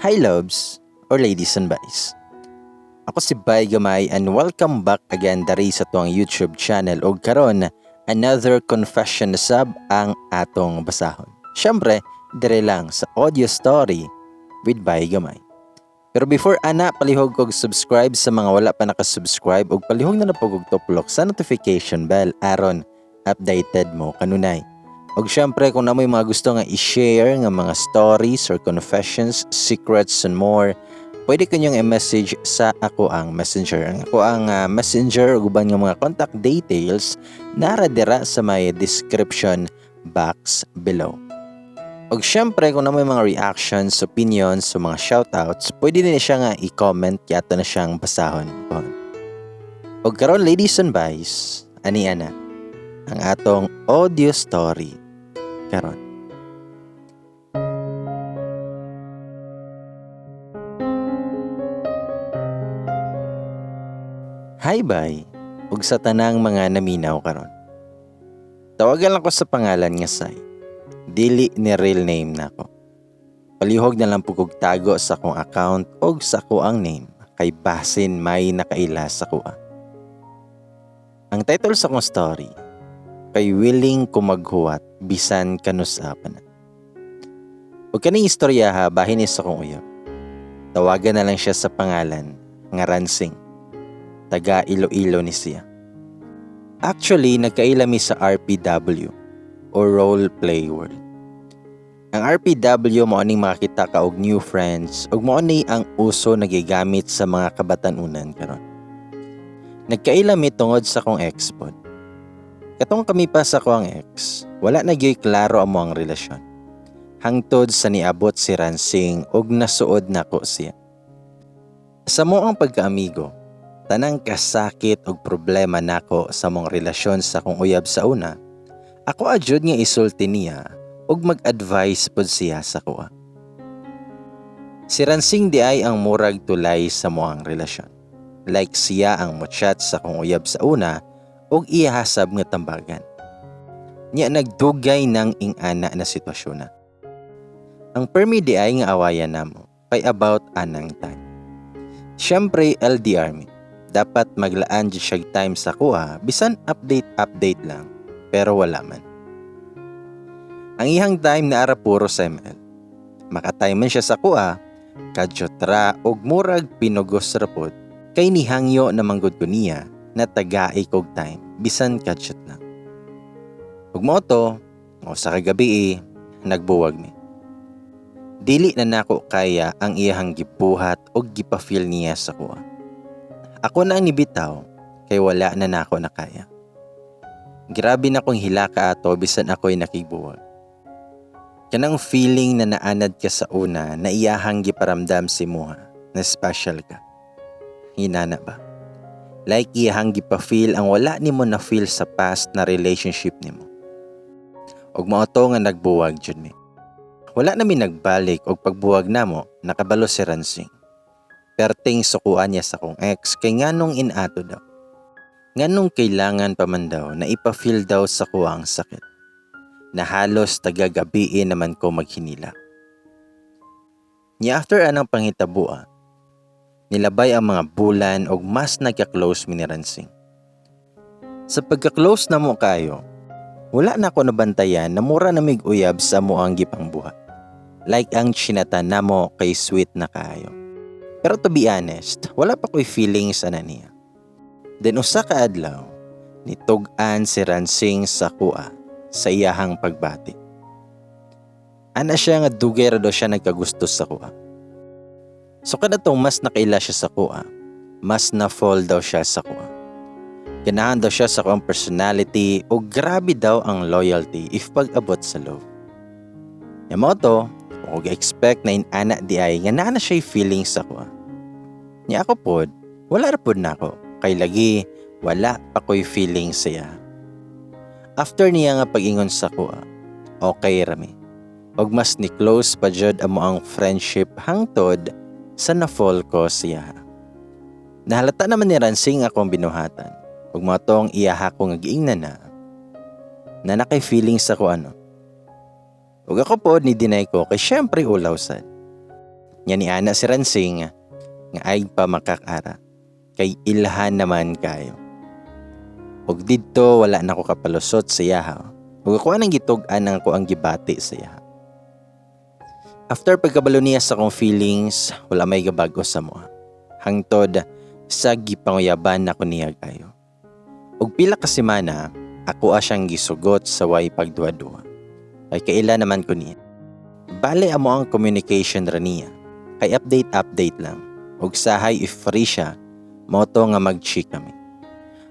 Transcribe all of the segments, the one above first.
Hi loves or ladies and boys. Ako si Bay Gamay and welcome back again dari sa tuang YouTube channel og karon another confession sub ang atong basahon. Syempre, dire lang sa audio story with Bay Gamay. Pero before ana, palihog kog subscribe sa mga wala pa nakasubscribe og palihog na na og tuplok sa notification bell aron updated mo kanunay. Og syempre, kung namoy mga gusto nga i-share nga mga stories or confessions, secrets and more, pwede kanyong i-message sa ako ang messenger. Ang ako ang messenger ug uban nga mga contact details nara dira sa may description box below. Og syempre, kung namoy mga reactions, opinions, o mga shoutouts, pwede din siya nga i-comment kaya ato na siyang basahon. Og karon, ladies and boys, ani ana ang atong audio story karon. Hi bye, ug sa tanang mga naminaw karon. Tawagan lang ko sa pangalan nga Sai. Dili ni real name nako. Palihog na lang pud kog tago sa akong account og sa ako ang name kay basin may nakaila sa kuha. Ang title sa akong story kay Willing ko maghuwat bisan kanusa pa na. Ug kaning istorya ha, bahin ni sa akong uyab. Tawagan na lang siya sa pangalan nga Ransing. Taga Iloilo ni siya. Actually, nagkaila mi sa RPW o Role Play World. Ang RPW mao ning makakita ka og new friends ug mao ni ang uso nagigamit sa mga kabatanunan karon. Nagkaila mi tungod sa akong ex pod. Katong kami pa sa akong ex, wala na gyoy klaro amo ang relasyon. Hangtod sa niabot si Ransing ug nasuod nako siya. Sa mo ang pagkaamigo, tanang kasakit og problema nako sa mong relasyon sa akong uyab sa una, ako adyod nga isulti niya ug mag-advise pod siya sa kuha. Si Ransing di ay ang murag tulay sa moang relasyon. Like siya ang mo-chat sa akong uyab sa una ug iyahasab nga tambagan. Nya nagdugay nang ingana na sitwasyon na. Ang permi di ay nga awayan namo kay about anang time. Siyempre LDR mi. Dapat maglaan jud siya time sa kuha bisan update-update lang, pero wala man. Ang iyang time na ara puro sa ML. Makatime man siya sa kuha, kadyotra og murag pinugos ra pod kay nihangyo na manggod ko niya na tagai kog time bisan kadyot lang. Ug mao to, o sa kagabi nagbuwag mi. Dili na nako kaya ang iyahang gibuhat og gipa-feel niya sa kuha. Ako na ang nibitaw kay wala na nako nakaya. Grabe na kong hilaka ato bisan ako'y nakigbuwag. Kanang feeling na naanad ka sa una na iyahang giparamdam si muha na special ka. Hinana ba? Like iyahang gipa-feel ang wala nimo na feel sa past na relationship nimo. Og mao to nga nagbuwag jud mi. Wala na mi nagbalik og pagbuwag namo nakabalo si Ransing. Perting sukuan niya sa kong ex kay nganong inato daw. Nganong kailangan pa man daw na ipa-feel daw sa kuha ang sakit. Na halos tagagabiin naman ko maghinila. Nya after anang panghitaboa, nilabay ang mga bulan og mas nagka-close mi ni Ransing. Sa pagka-close na mo kayo, wala na ako nabantayan na mura na mig uyab sa mo ang gipangbuhat. Like ang chinata namo kay sweet na kayo. Pero to be honest, wala pa ko'y feelings ana niya. Then usa ka adlaw, nitug-an si Ransing sa kuha sa iyahang pagbati. Ana siya nga dugay ra daw siya nagkagusto sa kuha. So kada tong mas nakaila siya sa kuha, mas na-fall daw siya sa kuha. Ganahan daw siya sa kuang personality o grabe daw ang loyalty if pag-abot sa love. Nya mao to, og expect na inana di ay nga naa na siya'y feelings sa kuha. Nya ako pod, wala ra pod nako kay lagi wala pa ko'y feelings siya. After niya nga pag-ingon sa kuha, okay rami. Og mas ni close pa jud amo ang friendship hangtod sa na-fall ko siya. Nahalata naman ni Ransing akong binuhatan. Ug mao tong iyaha ko nga giingnan na nakay feelings ako ano. Ug ako pod ni deny ko kay syempre ulaw sad. Nya ni ana si Ransing nga ay pa makakara kay ilhan naman kayo. Ug didto wala na ko kapalusot sa iyaha. Ug ako anang gitug-an ang ako ang gibati sa iyaha. After pagkabalo niya sa akong feelings, wala may gabago sa amoa. Hangtod sa gipanguyaban nako niya kayo. Ug pila ka semana, ako siyang gisugot sa way pagduha-duha. Kay kaila naman ko niya. Bale amo ang communication ra niya. Kay update-update lang. Ug sahay if free siya, mao to nga mag-chika mi.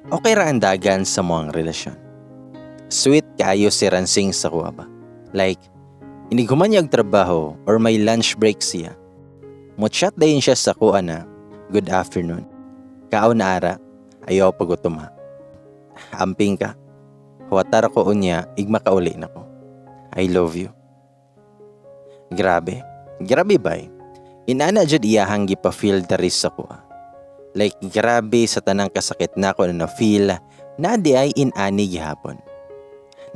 Okay ra ang dagan sa among relasyon. Sweet kaayo si Ransing sa kuha ba. Like, inighuman niya og trabaho or may lunch break siya. Mo-chat dayon siya sa kuha na, "Good afternoon. Kaon na ara, ayaw pagutom ha. Amping ka. Huwatar ko unya, ig makauli na ko. I love you." Grabe. Grabe bay. Inana jud iyahang gipa-feel diri sa kuha. Like grabe sa tanang kasakit nako na na-feel na di ay inani gihapon.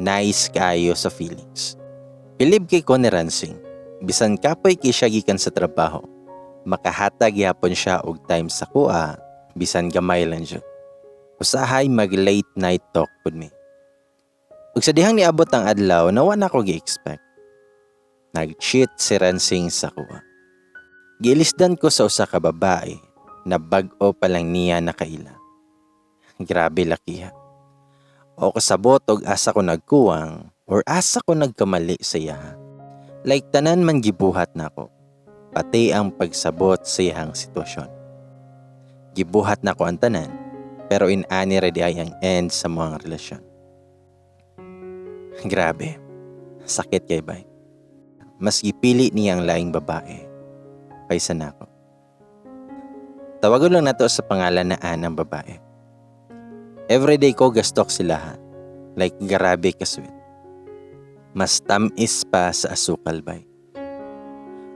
Nice kaayo sa feelings. Bilib kay ko ni Ransing. Bisan kapoy kay siya gikan sa trabaho, makahatag gihapon siya og time sa kuha, bisan gamay lang jud. Usahay mag late night talk pud mi. Ug sa dihang niabot ang adlaw na wa na ko gi-expect. Nag-cheat si Ransing sa kuha. Giilisdan ko sa usa ka babae na bag-o pa lang niya nakaila. Grabe lakiha. O kasabot og asa ko nagkuwang or asa ko nagkamali sa iyaha. Like tanan man gibuhat nako. Pati ang pagsabot sa iyahang sitwasyon. Gibuhat nako ang tanan, pero inani ra di ay ang end sa mga relasyon. Grabe. Sakit kay bay. Mas gipili niya ang laing babae kaysa nako. Tawagon lang nato sa pangalan na Ann ang babae. Everyday ko ga-stalk sila ha. Like grabe ka sweet. Mas tamis pa sa asukal bay.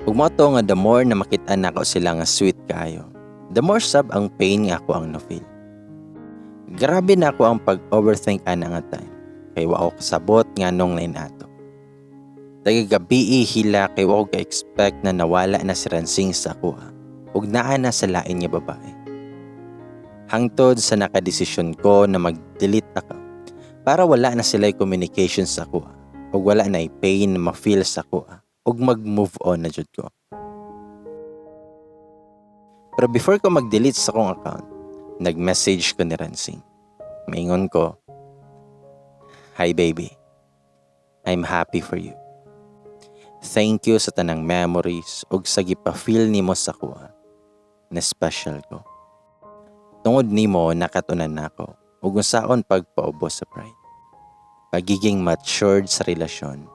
Ug mao to nga the more na makita nako sila nga sweet kaayo, the more sab ang pain nga ako ang na-feel. Grabe na ako ang pag-overthink ana nga time. Kay wa ko kasabot nga nung lain ato. Tagagabi hila kay wa ko ka-expect na nawala na si Ransing sa akoa ug naa na sa lain nga babae. Hangtod sa nakadesisyon ko na mag-delete account para wala na sila communication sa akoa ug wala na pain na ma-feel sa akoa ug mag-move on na jud ko. Pero before ko mag-delete sa akong account, nag-message ko ni Ransing. Maingon ko, "Hi baby, I'm happy for you. Thank you sa tanang memories ug sa gipa-feel nimo sa akoa na special ko. Tungod nimo nakatunan nako ug unsaon pagpaubos sa pride. Pagiging matured sa relasyon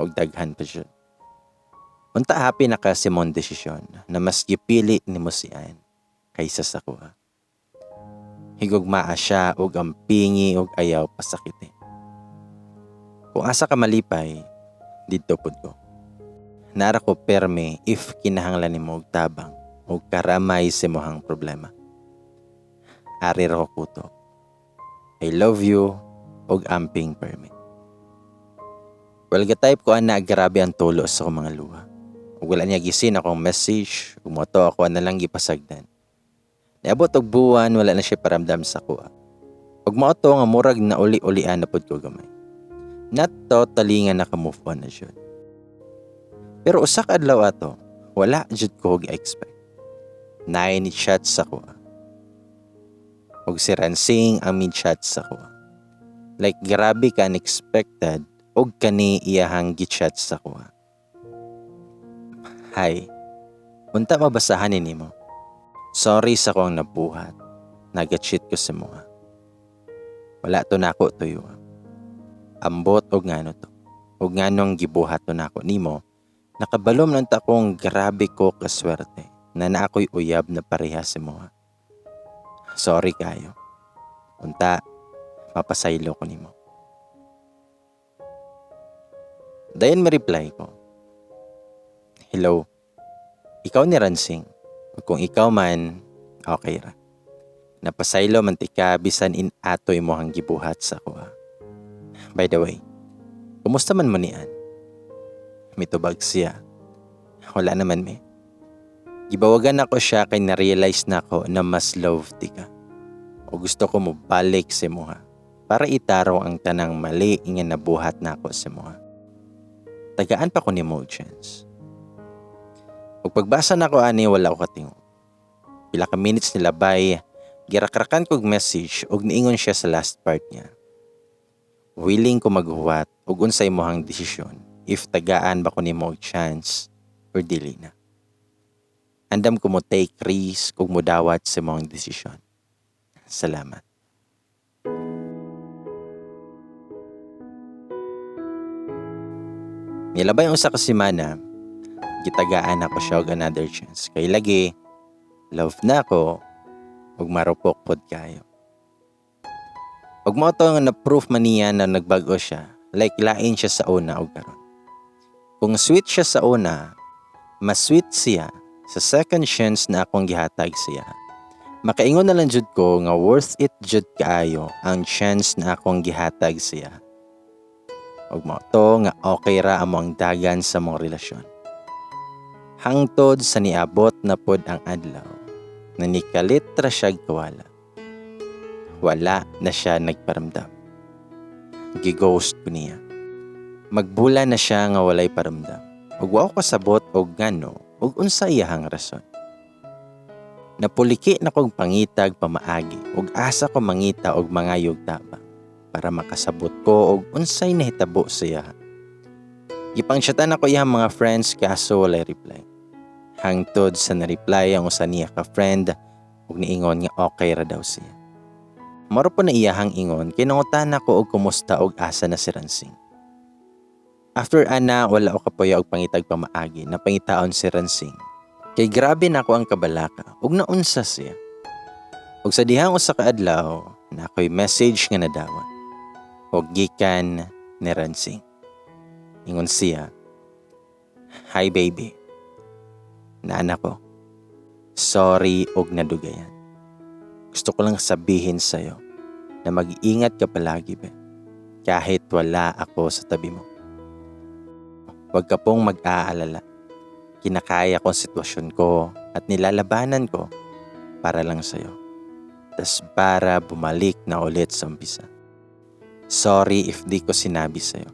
ug daghan pa jud. Unta happy na ka sa imong desisyon na mas gipili nimo si Ann kaysa sa akoa. Higugmaa siya ug ampingi ug ayaw pasakiti. Kung asa ka malipay, didto pud ko. Nara ko perme if kinahanglan nimo og tabang o karamay sa imong problema. Ari ra ko kutob. I love you ug amping perme." Well, ga-type ko ana, grabe ang tulo sa akong mga luha. Ug wala niya gi-seen akong message, ug mao to ako na lang gipasagdan. Niabot og buwan, wala na siya paramdam sa akoa. Ug mao to nga murag na uli-ulian na pud ko gamay. Not totally nga naka-move on na jud. Pero usa ka adlaw ato, wala jud ko gi-expect. Naay ni chat sa akoa. Ug si Ransing ang mi-chat sa akoa. Like grabe ka unexpected og kani iyahang gi-chat sa akoa. "Hi, unta mabasahan ni nimo. Sorry sa akong nabuhat. Naga-cheat ko sa imoha. Wala to nako tuyo. Ambot og ngano to. Og nganong gibuhat to nako nimo. Nakabalo man ta kong grabe ko kaswerte na naa ko'y uyab na pareha sa imoha. Sorry kayo. Unta, mapasaylo ko nimo." Dayon mi-reply ko, "Hello, ikaw ni Ransing? Kung ikaw man, okay ra. Napasaylo man tika bisan in ato imong gibuhat sa akoa. By the way, kumusta man mo ni Ann?" Mitubag siya, "Wala naman mi." Gibawagan nako siya kay na-realize nako na mas love tika. O gusto ko mo balik sa imuha para itarong ang tanang mali nga nabuhat nako sa imuha. Tagaan pa ko nimo og chance. Ug pagbasa nako ani, wala ko katingog. Pila ka minutes nilabay, girakrakan kog message ug niingon siya sa last part niya. Willing ko maghuwat ug unsay imong desisyon if tagaan ba ko nimo og chance or dili na. Andam ko mo take risk ug modawat sa imong desisyon. Salamat. Nilabay ang usa ka semana, gitagaan ako siya og another chance. Kay lagi, love na ako, ug marupok pod kayo. Ug mao to nga na-proof man niya na nagbag-o siya, like lain siya sa una og karon. Kung sweet siya sa una, mas sweet siya sa second chance na akong gihatag siya. Makaingon na lang jud ko nga worth it jud kaayo ang chance na akong gihatag siya. Ug mao to nga okay ra amo ang dagan sa mong relasyon. Hangtod sa niabot na pod ang adlaw na nikalit ra siya kawala. Wala na siya nagparamdam. Gi-ghost ko niya. Magbula na siya nga walay paramdam. Ug wa ko kasabot og ngano ug unsa iyahang rason. Napuliki na kog pangitag pamaagi ug asa ko mangita og mangayog tabang para makasabot ko og unsay nahitabo sa iya. Gipangchatan ako iyang mga friends kaso walay reply. Hangtod sa na-reply ang usa niya ka friend ug niingon nga okay ra daw siya. Moro po na iyahang ingon kay nangutana ko og kumusta og asa na si Ransing. After ana, wala ko kapuya og pangitag pamaagi na pangitaon si Ransing. Kay grabe na ako ang kabalaka ug naunsa siya. Ug sa dihang usa ka adlaw, na ako'y message nga nadawat. Og gikan ni Ransing. Ingon siya, "Hi baby. Naan ako. Sorry og nadugayan. Gusto ko lang sabihin sa'yo na mag-ingat ka palagi, be. Kahit wala ako sa tabi mo. Huwag ka pong mag-aalala. Kinakaya ko ang sitwasyon ko at nilalabanan ko para lang sa'yo. Tas para bumalik na ulit sa umpisa. Sorry if di ko sinabi sa'yo.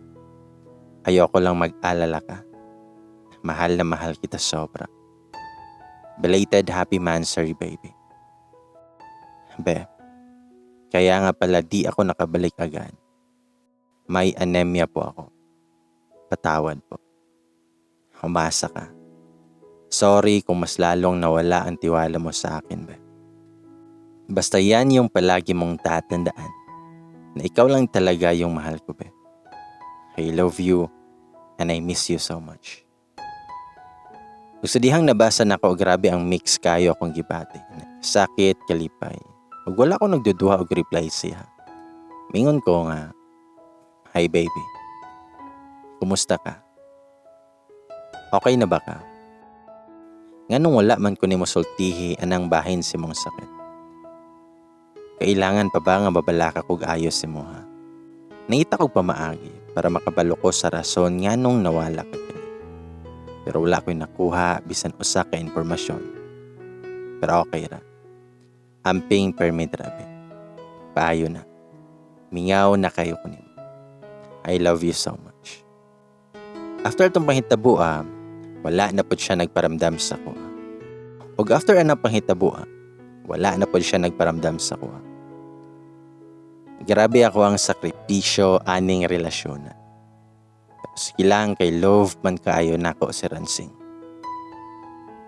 Ayoko lang mag-alala ka. Mahal na mahal kita sobra. Belated happy mansary, baby. Be, kaya nga pala di ako nakabalik agad. May anemia po ako. Patawad po. Umasa ka. Sorry kung mas lalong nawala ang tiwala mo sa akin, be. Basta yan yung palagi mong tatandaan. Na ikaw lang talaga yung mahal ko, be. I love you and I miss you so much." Ug sa dihang nabasa nako, grabe ang mix kayo akong gibati. Sakit, kalipay. Ug wala ko nagduduha og reply siya. Mingon ko nga, "Hi baby. Kumusta ka? Okay na ba ka? Nganong wala man ko nimo sultihi anang bahin sa imong sakit? Kailangan pa ba nga mabalaka kog ayos sa imo ha? Nangita kog pamaagi para makabalo ko sa rason nganong nawala ka kani. Pero wala ko'y nakuha bisan usa ka impormasyon. Pero okay ra. Amping permi dira, be. Paayo na. Mingaw na kayo ko nimo. I love you so much." After atong panghitabo, wala na pod siya nagparamdam sa kuha. Ug after anang panghitabo, wala na pod siya nagparamdam sa kuha. Grabe ako ang sakripisyo aning relasyon. Pero sige lang kay love man kaayo nako si Ransing.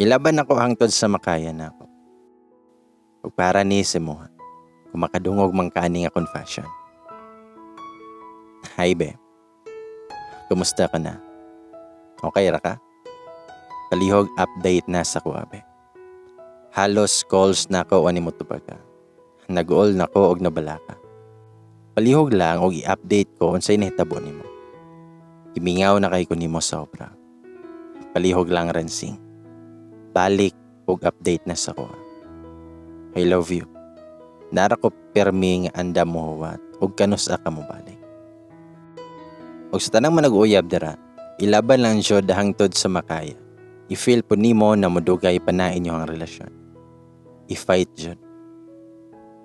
Ilaban ako hangtod sa makaya nako. Ug para ni sa imo, kung makadungog man ka ani nga confession. Hi be. Kumusta ka na? Okay ra ka? Palihog update na sa kuha, be. Halos calls na ko ani mo tubag ka. Nag-all na ko og nabalaka. Palihog lang og i-update ko unsay nahitabo nimo. Gimingaw na kay ko nimo sobra. Palihog lang, Ransing. Balik og update na sa kuha. I love you. Nara ko permi nga andam mo huwat og kanus-a ka mo balik. Og sa tanang manag-uyab dira, ilaban lang jud hangtod sa makaya. I-feel po nimo na modugay pa na inyong relasyon. I-fight jud.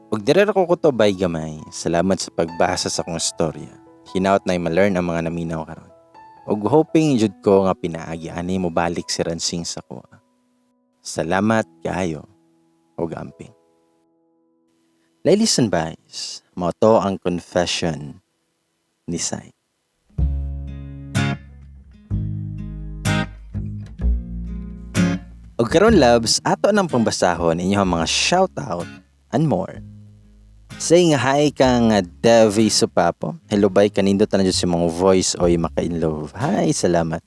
Ug dire ra ko kutob, bay gamay. Salamat sa pagbasa sa akong istorya. Hinaot na ma-learn ang mga naminaw karon. Ug hoping jud ko nga pinaagi ani mo balik si Ransing sa kuha. Salamat kaayo ug amping. Ladies and guys, mao to ang confession ni Sai. Ug karon, loves, ato nang pangbasahon inyong mga shoutout and more. Saying hi kang Devi Supapo. Hello bay, kanindot na jud sa mga voice oy, maka-in love. Hi, salamat.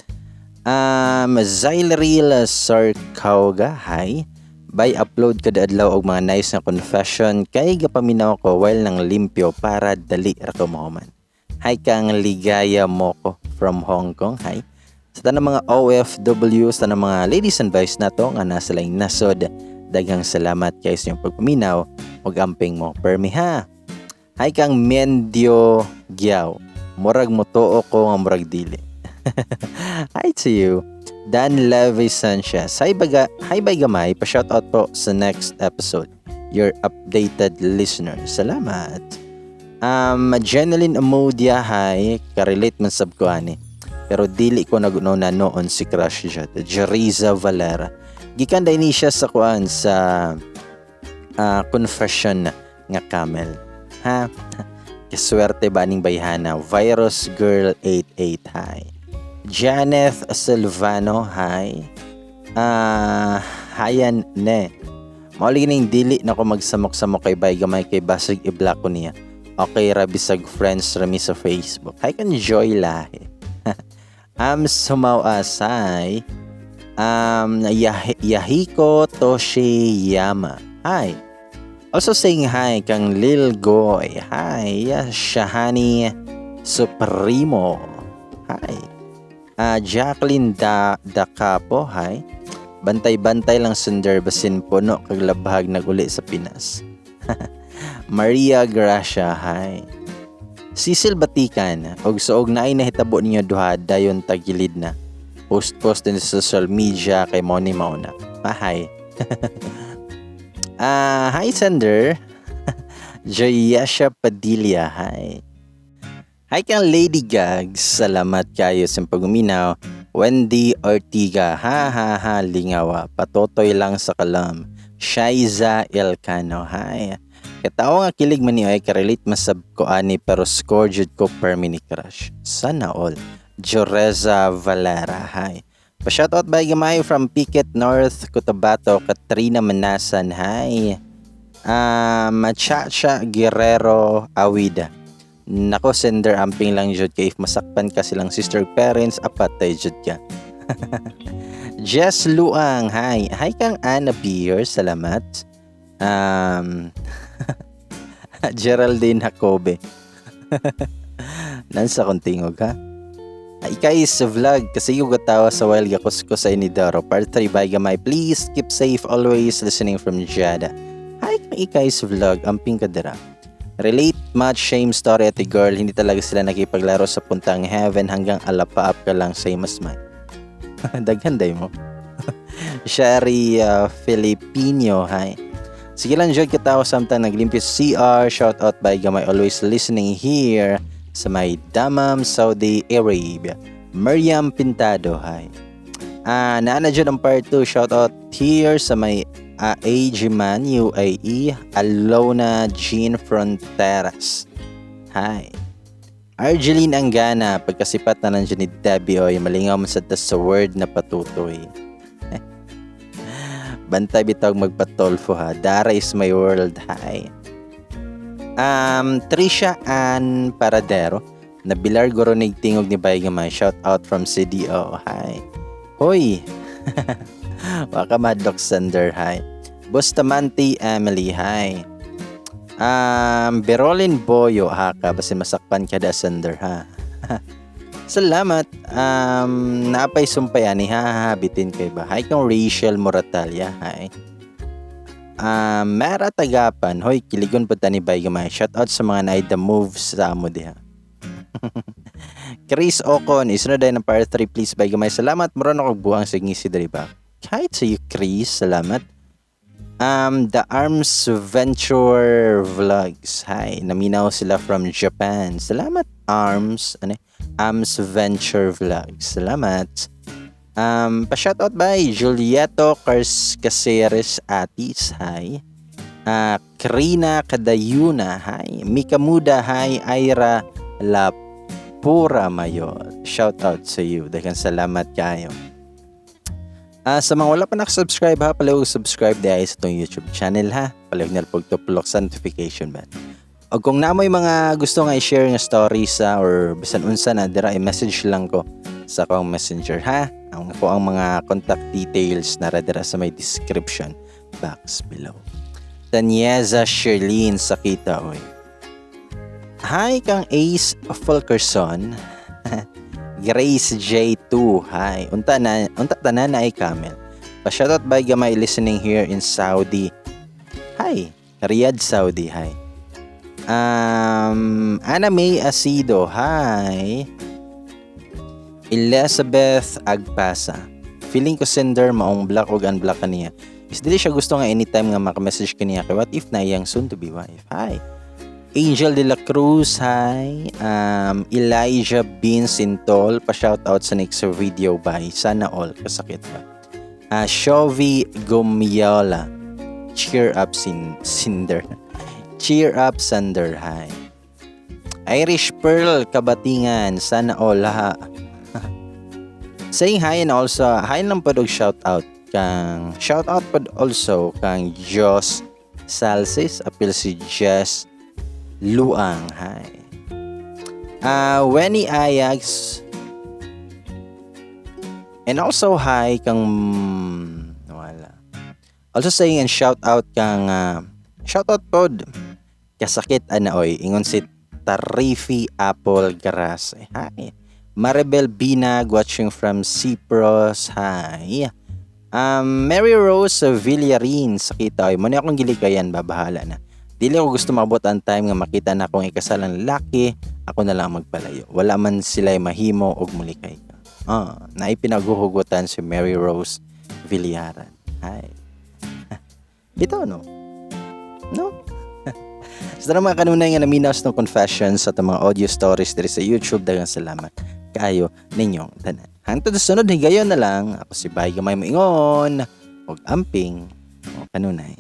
Zylril Sarkauga, hi. Bay, upload kada adlaw og mga nice na confession kay gapaminaw ko while nang limpyo para dali ra ko mahuman. Hi kang Ligaya Moko from Hong Kong. Hi. Sa tanang mga OFW, sa tanang mga ladies and boys nato nga nasa laing nasod, daghang salamat kay sa inyong pagpaminaw ug amping mo permi ha. Hi kang Mendio Giao. Murag motuo ko nga murag dili. Hi to you. Dan Levy Sanchez. Hi baga, hi bay gamay, pa shout out po sa next episode. Your updated listener. Salamat. Jeneline Amodia, hi. Ka-relate man sab ko ani. Pero dili ko nag-una noon si crush siya. Jeriza Valera. Gikan ni siya sa kuan sa confession nga camel. Ha? Kaswerte ba ning bayhana? Virus Girl 88, hi. Janeth Silvano, hi. Hayan ne. Mao ning dili na ko magsamok-samok kay bay gamay kay basig i-block ko niya. Okay ra bisag friends rami sa Facebook. Hi kan Joy Lahi. Am sumaw asay. Yahiko Toshiyama. Hi. Also saying hi kang Lil Goy. Hi. Shahani Supremo. Hi. Jacqueline da Dacapo. Hi. Bantay-bantay lang sender basin puno kag labhag naguli sa Pinas. Maria Gracia, hi. Cecil Batikan, og suog naay nahitabo ninyo duha dayon tagilid na. Post-post din sa social media kay Moni Mauna. Ah, hi. Hi sender. Joyesha Padilla, hi. Hi kang Lady Gags, salamat kayo sa paguminaw. Wendy Ortiga, ha ha ha, lingawa. Patotoy lang sa kalam. Shaiza Elcano, hi. Katawa nga kilig man niyo ay karelate masab ko ani pero score jud ko per mini crush. Sana all. Joreza Valera, hi. Pa-shoutout by Gamay from Piquet North, Cotabato, Katrina Manasan, hi. Chacha Guerrero Awida. Nako sender, amping lang jud kay if masakpan ka silang sister parents, apatay jud ka. Jess Luang, hi. Hi kang Anna Beer, salamat. Geraldine Jacobe. Nansa kong tingog ha. Ikay sa vlog kasi yung gatawa sa while gakus ko sa Inidoro. Part 3 by gamay. Please keep safe always, listening from Jeddah. Hi kang Ikay sa vlog, amping kadira. Relate much shame story at girl, hindi talaga sila nakipaglaro sa puntang heaven hanggang alapaap ka lang, same as mine. Daghan day mo. Sherry Filipino, hi. Sige lang jud katawa samtang naglimpyo sa CR. Shout out by gamay, always listening here sa may Damam, Saudi Arabia. Miriam Pintado, hi. Naa na jud ang part 2. Shout out here sa may Ajman, UAE, Alona Jean Fronteras. Hi. Argeline Angana, pagkasipat na nandiyan ni Debbie oy, malingaw man sa tas sa word na patutoy. Bantay bitaw magpatolfo ha. Dara is my world, hi. Trisha Ann Paradero, nabilar guro nig tingog ni Bay Gamay. Shout out from CDO, hi. Hoy. Waka madlock sender, hi. Bustamante Emily, hi. Berolin Boyo, haka, basta masakpan ka da sender, ha. Salamat. Naapay sumpay ani, ha, ha, bitin kay ba. Hi kang Rachel Moratalia, hi. Mara Tagapan, hoy, kiligon pa tani Bay Gamay. Shout out sa mga naay the moves sa amo diha. Chris Ocon, isunod ng part 3 please, bay gamay. Salamat, mura na kog buang sa ngisi diri ba. Hi to you, Chris. Salamat. The Arms Venture Vlogs. Hi, naminaw sila from Japan. Salamat, Arms. Ano? Arms Venture Vlogs. Salamat. Pa-shoutout by Julieto Cars Caceres Atis. Hi. Krina Kadayuna. Hi. Mika Muda. Hi. Ira Lapura Mayor. Shoutout sa you. Daghang salamat kayo. Sa mga wala pa nakasubscribe ha, palihog subscribe diay sa atong YouTube channel ha. Palihog na pagtuplok sa notification bell. O kung naa moy mga gusto nga i-share nga stories sa or bisan unsa na dira, i-message lang ko sa akong Messenger ha. Ang ako ang mga contact details na dira sa may description box below. Tanyeza Sherlene Sakita oy. Hi kang Ace Fulkerson. Grace J2. Hi. Unta na unta tanan na ay camel. Pa-shoutout by gamay, listening here in Saudi. Hi. Riyadh, Saudi. Hi. Anna May Asido. Hi. Elizabeth Agpasa. Feeling ko sender maong block og unblock kaniya. Is dili siya gusto nga anytime nga maka-message kaniya kay what if na iyang soon to be wife. Hi. Angel de la Cruz, hi. Elijah Bean Sintol, pa-shoutout sa next video bye. Sana all, kasakit ba? Shovi Gumiola, cheer up Cinder. Cheer up Sander, hi. Irish Pearl Kabatingan, sana all ha. Saying hi and also, hi lang pod og shout out kang shout out pod also kang Jos Salsis, apil si Jess Luang, hi. Wenny Ayags. And also hi kang wala. Also saying and shout out kang shout out pod kasakit ana oy, ingon si Tarifi Apple Grass. Hi. Maribel Binag watching from Cyprus. Hi. Mary Rose Villarin, sakita oy. Mo ni akong gilikayan ba, bahala na. Dili ako gusto maabot ang time nga makita na akong ikasal ang lalaki, ako na lang magpalayo. Wala man sila mahimo og mulikay ka. Naay pinaghuhugutan si Mary Rose Villaran. Hi. Bitaw no? No? Sa tanang mga kanunay nga naminaw sa confessions at mga audio stories diri sa YouTube, daghang salamat kaayo ninyong tanan. Hangtod sa sunod higayon na lang, ako si Bay Gamay moingon og amping o kanunay.